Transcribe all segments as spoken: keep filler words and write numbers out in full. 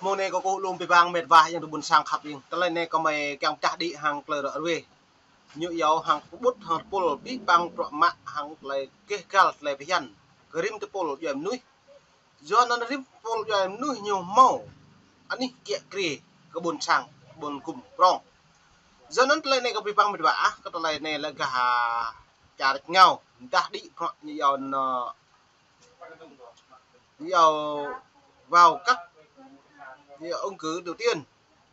Mơ̆ng anai kâo kơkuh lŏm abih bang met wa ayŏng adơi ƀôn sang khăp ing. Tơlơi anai kâo mơi kiăng pơdah đĭ hăng tơlơi ră ruai. Ñu iâu hăng pơƀut hăng tơpul abih bang bruă mă hăng tơlơi keh gal tơlơi phiăn kơ rĭm tơpul djuai mơnuih. Yua anŭn rĭm tơpul djuai mơnuih ñu hmâo anih kiă kriê kơ ƀôn sang, ƀôn gum prong. Yua anŭn tơlơi anai kơ abih bang met wa ah, kơ tơlơi anai lĕ gah, a, čar rơngiao, pơdah đĭ bruă ñu iâu anŭn, ñu iâu vào các, ñu iâu ứng cử đầu tiên,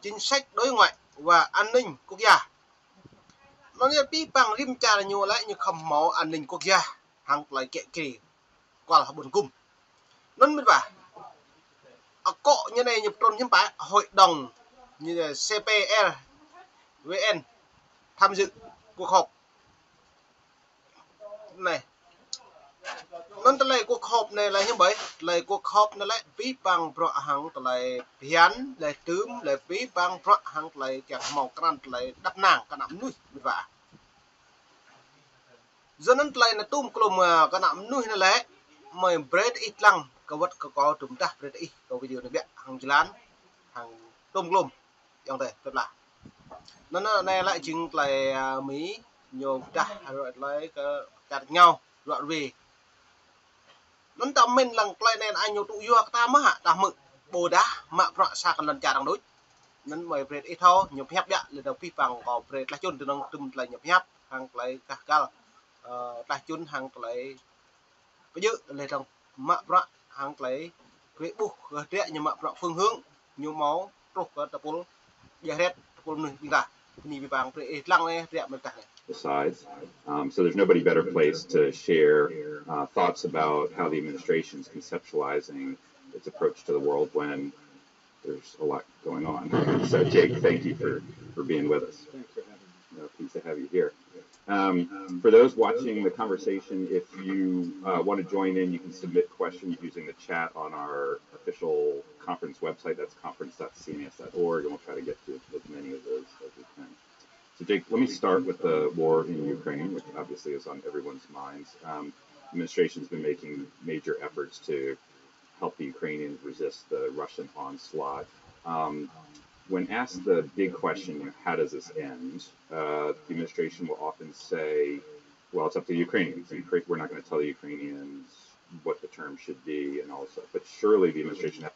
chính sách đối ngoại và an ninh quốc gia. Anŭn yơh abih bang rĭm čar ñu lĕ ñu khŏm hmâo an ninh quốc gia hăng tơlơi kiă kriê kual hăng ƀôn gum. Anŭn met wa. Akŏ ñu anai ñu pơtrŭn hiư̆m pă, hội đồng ñu anai C P R V N tham dự cuộc họp. Anai. Anŭn tơlơi cuộc họp anai lĕ hiư̆m pă, tơlơi cuộc họp anai lĕ abih bang bruă hăng tơlơi phiăn, tơlơi tơm, tơlơi abih bang bruă hăng tơlơi kiăng hmâo krăn tơlơi đăp năng kơ ană mơnuih met wa. Yua anŭn tơlơi anai tŭm klŏm, a, kơ ană mơnuih anai lĕ, mơi brơi tơ ih lăng, kơ wơ̆t kơ kâo tŭm dah brơi tơ ih, kơ video anai biă, hăng jơlan, hăng tŭm klŏm, ayŏng adơi, plơi pla. Anŭn anai lĕ jing tơlơi, a, Mi, ñu pơdah ră tơlơi kơ čar rơngiao, ră ruai. Anŭn ta mĭn lăng tơlơi anai ñu tŭ yua kơ ta mơ̆ hă, ta hmư̆, ƀôdah mă bruă sa kơ lŏn čar arăng đôč. Anŭn mơi brơi tơ ih thâo, ñu pơhiăp biă, lĕ dơ̆ng abih bang kâo brơi tlaih čun tơnŏng tŭm tơlơi ñu pơhiăp, hăng tơlơi gah gal, ơ, tlaih čun hăng tơlơi pơjơ̆, lĕ dơ̆ng mă bruă hăng tơlơi brơi ƀuh gah drĕ ñu mă bruă phương hướng, ñu hmâo truh kơ tơpul djai hrĕt, tơpul mơnuih ƀing ta. Bơni abih bang brơi ih lăng anai, drĕ mơ̆ng tah anai. The sides. Um, so there's nobody better placed to share, uh, thoughts about how the administration's conceptualizing its approach to the world when there's a lot going on. So, Jake, thank you for, for being with us. Thanks for having me. Uh, pleased to have you here. Um, for those watching the conversation, if you, uh, want to join in, you can submit questions using the chat on our official conference website. That's conference dot C N A S dot org, and we'll try to get to as many of those as we can. So, Jake, let me start with the war in Ukraine, which obviously is on everyone's minds. Um, administration's been making major efforts to help the Ukrainians resist the Russian onslaught. Um, when asked the big question, you know, "How does this end?" Uh, the administration will often say, "Well, it's up to the Ukrainians. Ukra-, we're not gonna tell the Ukrainians what the terms should be," and all this stuff. But surely the administration has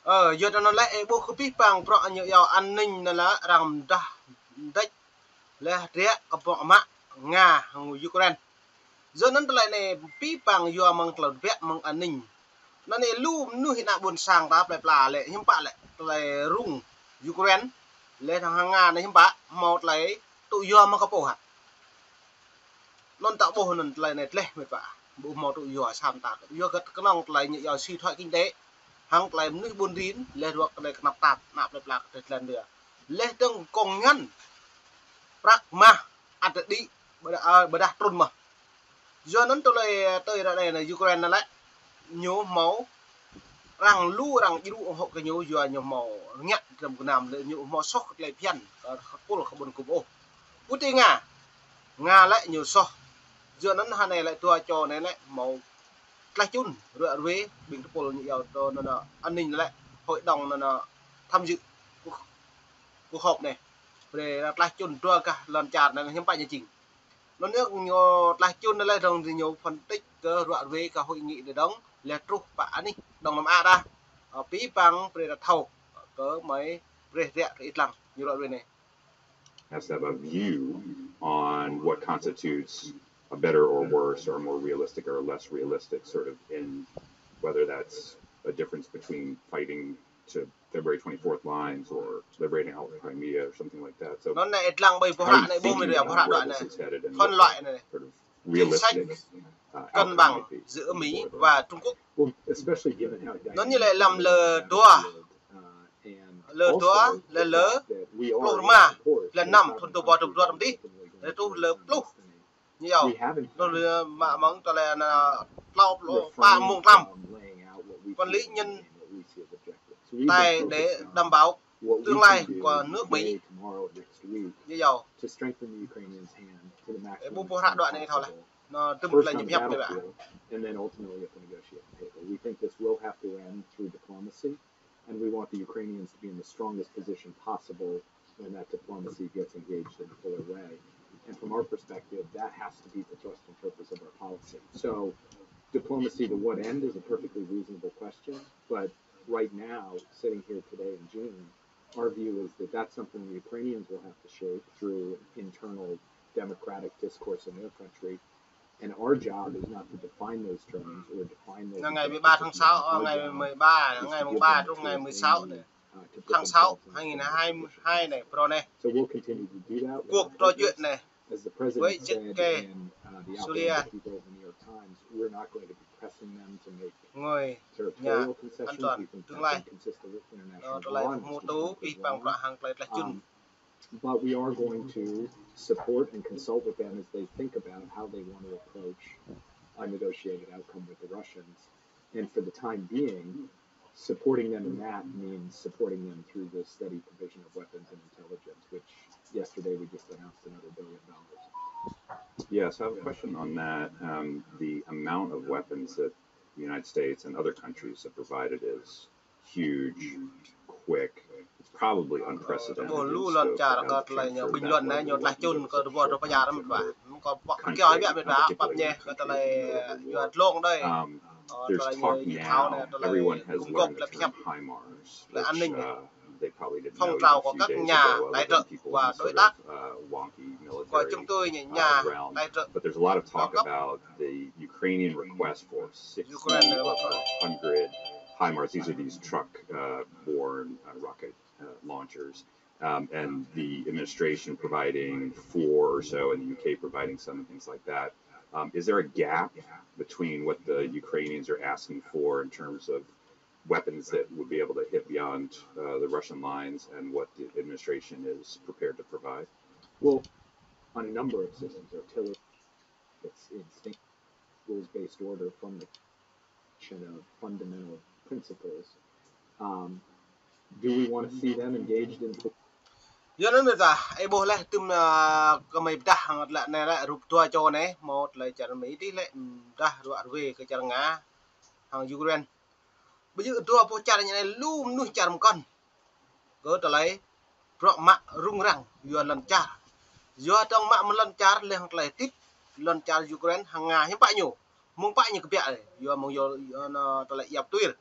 Ơ, yua anŭn lĕ ih ƀuh kơ abih bang bruă ñu iâu an ninh anŭn lĕ arăng pơdah đĕč laih drĕ kơ bruă mă Nga hăng Ukraine. Yua anŭn tơlơi anai abih bang yua mơ̆ng tơlơi biă mơ̆ng an ninh. Anŭn anai lu mơnuih ană ƀôn sang ta plơi pla lĕ hiư̆m pă lĕ tơlơi rŭng Ukraine laih hăng Nga anai hiư̆m pă hmâo tơlơi tŭ yua mơ̆ng kơ pô hă. Anŭn ta ƀuh anŭn tơlơi anai tơleh met wa. Ƀu hmâo tŭ yua sam ta. Yua kơ kơnơ̆ng tơlơi ñu iâu suy thoái kinh tế. Hăng tơlơi mơnuih ƀun rin, laih dua tơlơi kơnăp tap, ană plơi pla kơ tơlơi tlen dua. Laih dơ̆ng kông ngăn prăk mah, ăt đĭ, ƀơđah, ơ, ƀơđah trŭn mơ̆n. Yua anŭn tơlơi, tơlơi ră anai anŭn Ukraine anŭn lĕ, ñu hmâo arăng lu arăng djru ủng hộ kơ ñu, yua ñu hmâo rơngiă tơlơi gơnam lĕ ñu hmâo soh kơ tơlơi phiăn, kơ tơpul kơ ƀôn gum ôh. Pơtê Nga, Nga lĕ ñu soh. Yua anŭn hơnai lĕ dua čô anai lĕ hmâo tlaih čun ră ruai ƀing tơpul ñu iâu tơ anŭn an ninh lĕ hội đồng anŭn tham dự cuộc, cuộc họp anai. Brơi tlaih čun dua gah lŏn čar anŭn hiư̆m pă ñu jing. Anŭn yơh ñu tlaih čun anŭn lĕ dơ̆ng ñu phân tích kơ ră ruai kơ hội nghị anai dơ̆ng laih truh pơ anih Đông Nam Á đah. Ơ, abih bang brơi ta thâo kơ mơi brơi drĕ kơ ih lăng ñu ră ruai anai. Has to have a view on what constitutes a better or worse or a more realistic or a less realistic sort of end, whether that's a difference between fighting to February twenty-fourth lines or liberating all of Crimea or something like that. So anŭn anai ih lăng ƀơi boh hră anai ƀuh mơi rai boh hră đuaĭ anai. Phân loại anai. Chính sách cân bằng giữa Mỹ và Trung Quốc. Anŭn ñu lĕ lăm lơ dua. Lơ dua, lơ lơ, pluh rơma, lơ năm, thun dua rơbâo dua pơđăm dih. Lơ truh lơ pluh. Ñu iâu. Anŭn lơ mă mơ̆ng tơlơi anŭn tlâo pluh pă mông tlam. Quản lý nhân tài để đảm bảo tương lai của nước Mỹ. Ñu iâu. Ơ, ƀuh boh hră đuaĭ anai thâo laih. Anŭn tơm tơlơi ñu pơhiăp anai ƀă. And we want the Ukrainians to be in the strongest position possible when that diplomacy gets engaged in a fuller way. And from our perspective, that has to be the thrust and purpose of our policy. So, diplomacy to what end is a perfectly reasonable question, but right now, sitting here today in June, our view is that that's something the Ukrainians will have to shape through internal democratic discourse in their country. And our job is not to define those terms or define those Ngày mười ba tháng sáu, ngày mười ba, ngày mùng ba truh ngày mười sáu này, tháng sáu hai nghìn hai mươi hai này, pro này. So we'll continue to do that. Cuộc trò chuyện này As the president said in uh, the Alphabet People of the New York Times, we're not going to be pressing them to make người territorial concessions. We think that's inconsistent with international law and một tú pih pang prăk hăng tơlơi tlaih čun. But we are going to support and consult with them as they think about how they want to approach a negotiated outcome with the Russians. And for the time being, supporting them in that means supporting them through the steady provision of weapons and intelligence, which yesterday we just announced another billion dollars. Yes, I have a question on that. Um, the amount of weapons that the United States and other countries have provided is huge, quick. It's probably unprecedented. Ƀuh lu lŏn čar kơ tơlơi ñu bình luận anai ñu tlaih čun kơ dua pô dua pô čar mơ̆n ƀă. Mơ̆ng kơ pŏk kơ kiơ biă mơ̆n ƀă, pap ñe kơ tơlơi yua dlông đơi. Um, there's talk now, everyone has learned the term HIMARS, which uh, they probably didn't know even a few days ago, other than people in sort of uh, wonky military uh, realm. But there's a lot of talk about the Ukrainian request for sixty to a hundred HIMARS. These are these truck-borne uh, rocket uh, launchers. Um, and the administration providing four or so, and the U K providing some and things like that. Um, is there a gap between what the Ukrainians are asking for in terms of weapons that would be able to hit beyond uh, the Russian lines and what the administration is prepared to provide? Well, on a number of systems, artillery, it's instinct, rules-based order from the of fundamental principles. Um, do we want to see them engaged in Yua anŭn mơ̆n ta, ih ƀuh laih tơm kơmơi pơdah hăng tơlơi anai lĕ rup dua čô anai, mơ̆ tơlơi čar Mi tih lĕ pơdah ruă ruai kơ čar Nga hăng Ukraine. Ƀu djơ̆ dua pô čar anai lu mơnuih čar mơkŏn kơ tơlơi bruă mă rŭng răng yua lŏn čar. Yua dơ̆ng mă mơ̆ng lŏn čar lĕ hăng tơlơi tĭp lŏn čar Ukraine hăng Nga hiư̆m pă ñu. Mơ̆ng pă ñu kơbiă lĕ, yua mơ̆ng yua, yua anŭn tơlơi yap tuir.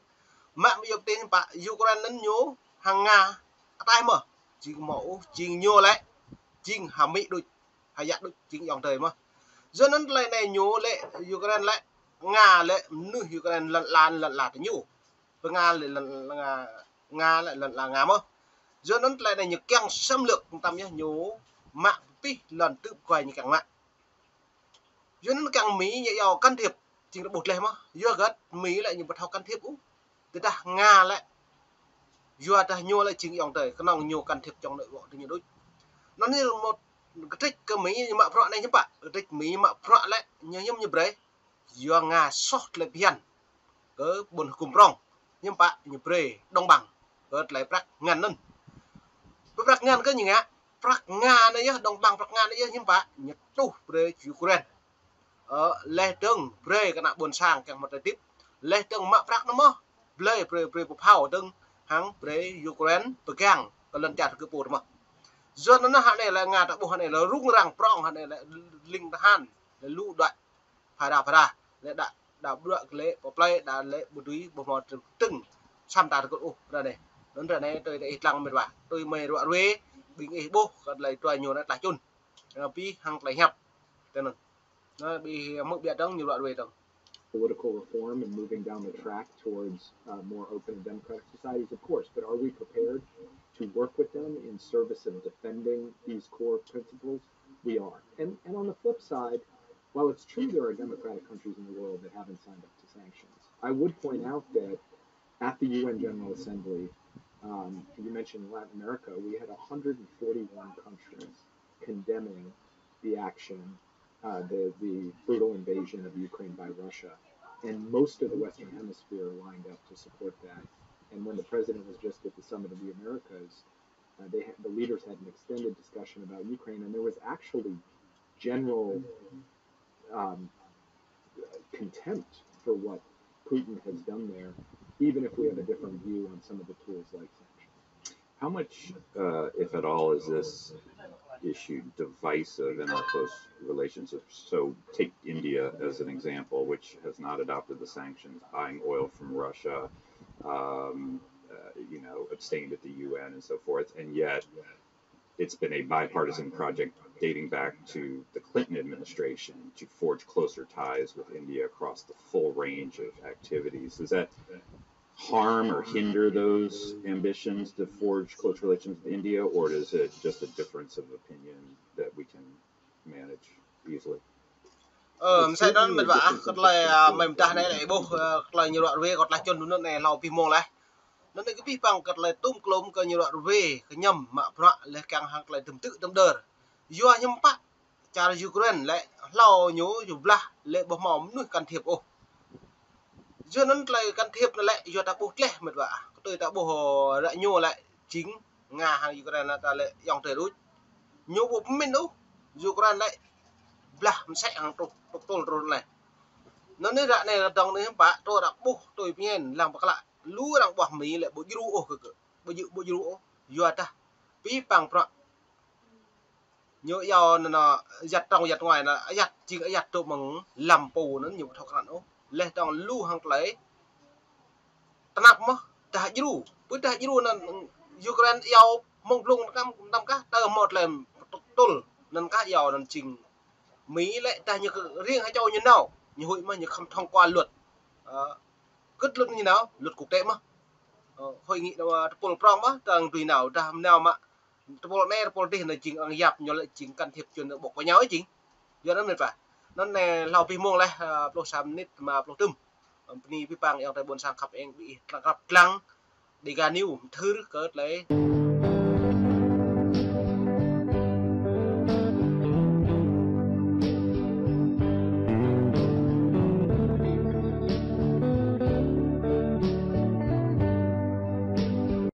Mă mơ̆ng yap tuir hiư̆m pă Ukraine anŭn ñu hăng Nga ataih mơ̆. Jing mơ̆ ôh, jing ñu lĕ jing ha Mi đôč, ha yă đôč, jing ayŏng adơi mơ̆. Yua anŭn tơlơi anai ñu lĕ Ukraine lĕ Nga lĕ mơnuih Ukraine lŏn lan lŏn lan tơ ñu. Pơ Nga lĕ lŏn Nga, Nga lĕ lŏn lan Nga mơ̆. Yua anŭn tơlơi anai ñu kiăng xâm lược tăm yơh ñu mă pih lŏn tưp guai ñu kiăng mă. Yua anŭn kiăng Mi ñu iâu can thiệp, jing rơbuh tlaih mơ̆. Yua hơget Mi lĕ ñu ƀu thâo can thiệp ôh. Tơdah Nga lĕ yua dah ñu lĕ jing ayŏng adơi, kơnơ̆ng ñu can thiệp trong nội bộ tơ ñu đôč. Anŭn ñu một kơtrĕč kơ Mi ñu mă bruă anai hiư̆m pă, kơtrĕč Mi mă bruă lĕ ñu hiư̆m ñu brơi. Yua Nga soh tơlơi phiăn kơ ƀôn hơkŭm prŏng, hiư̆m pă ñu brơi đồng bằng kơ tơlơi prăk ngăn anŭn. Prăk ngăn kơ ñu ngă, prăk Nga anai yơh, đồng bằng prăk Nga anai yơh hiư̆m pă ñu tuh brơi Ukraine. Ơ, laih dơ̆ng brơi kơ ană ƀôn sang kiăng mă tơlơi tĭp. Laih dơ̆ng mă prăk anŭn mơ̆, blơi brơi brơi pơphao dơ̆ng hăng brơi Ukraine pơgang kơ lŏn čar kơ pô mơ̆. Yua anŭn hă anai lĕ Nga ta ƀuh hă anai lĕ rŭng răng prŏng hă anai lĕ ling tơhan lĕ lu đuaĭ phara phara lĕ đa đa bruă kơ lĕ pơplơi đa lĕ ƀu dưi ƀu hmâo tơ̆ng tơ̆ng sam ta tơkŭt ôh ră anai. Anŭn ră anai tui ta ih lăng mĭt wa, tui mơi ruă ruai, ƀing ih ƀuh kơ tơlơi dua ñu anai tlaih čun. Anŭn pih hăng tơlơi hiăp. Tui anŭn. Anŭn ƀing ih hmư̆ biă dơ̆ng ñu ruă ruai dơ̆ng. Political reform and moving down the track towards uh, more open and democratic societies, of course, but are we prepared to work with them in service of defending these core principles? We are. And, and on the flip side, while it's true there are democratic countries in the world that haven't signed up to sanctions, I would point out that at the U N General Assembly, um, you mentioned Latin America, we had one hundred forty-one countries condemning the action, uh, the, the brutal invasion of Ukraine by Russia. And most of the Western Hemisphere lined up to support that. And when the president was just at the Summit of the Americas, uh, they had, the leaders had an extended discussion about Ukraine, and there was actually general um, contempt for what Putin has done there. even if we have a different view on some of the tools like sanctions. How much, uh, if at all, is this issue divisive in our close relationships? So take India as an example, which has not adopted the sanctions, buying oil from Russia, um, uh, you know, abstained at the U N and so forth, and yet it's been a bipartisan project dating back to the Clinton administration to forge closer ties with India across the full range of activities. Does that harm or hinder those ambitions to forge close relations with India, or is it just a difference of opinion that we can manage easily? Ơ, msĕ anŭn mĕt wa ah, kơ tơlơi, ơ, mơi mơdah anai lĕ ƀuh, ơ, kơ tơlơi ñu ruă ruê, kơ tơlơi čun đŭn anai hlâo abih mông laih. Anŭn anai kơ abih bang kơ tơlơi tum klum kơ ñu ruă ruê, kơ ñăm mă bruă, lĕ kiăng hăng tơlơi tơm tư̆ tơm đơr. Yua hiư̆m pă, čar Ukraine lĕ, hlâo ñu, ñu blah, lĕ ƀu hmâo mơnuih can thiệp ôh. Yua anŭn tơlơi can thiệp anŭn lĕ, yua ta ƀuh tleh mĕt wa ah, kơ tui ta ƀuh, ơ, ră ñu lĕ, jing Nga hăng Ukraine ta lĕ ayŏng adơi đôč. Ñu ƀu pơmĭn ôh, Ukraine lĕ blah msĕ hăng truh, truh tơl truh leh. Anŭn anai ră anai rơdong anai hiư̆m pă, tơ ră ƀuh tui pơñen lăng pơklă. Lu arăng ƀuah Mi lĕ ƀu djru ôh kơ kơ. Ƀu djru, ƀu djru ôh. Yua dah abih bang bruă ñu iâu anŭn, anŭn ayăt trong ayăt nguai anŭn, ayăt jing ayăt tŭ mơ̆ng lăm pô anŭn ñu ƀu thâo krăn ôh. Leh dong lu hăng tơlơi tơnap mơ̆, dah djru. Pơ dah djru anŭn Ukraine iâu mơ̆ng blung năm, năm kah, tơ hmâo tơlơi tŭl anŭn kah iâu anŭn jing Mi lĕ dah ñu kơ riêng ha čô ñu nao. Ñu huĭ mơ̆ ñu khŏm thông qua luật. Ơ, kơ luật ñu nao, luật quốc tế mơ̆. Ơ, hội nghị anŭn, ơ, tơpul prŏng mơ̆, tơdang tui nao, dah nao mă tơpul anai, tơpul adih anŭn jing arăng yap ñu lĕ jing can thiệp čun ƀôk kơ ñu jing. Yua anŭn mĕt wa. Anŭn anai hlâo abih mông laih, ơ, pluh sa mơnit mă pluh tơm. Ơ, bơni abih bang ayŏng adơi ƀôn sang khăp eng ƀing ih tơlơi krăp lăng. Dega News, mơthưr kơ tơlơi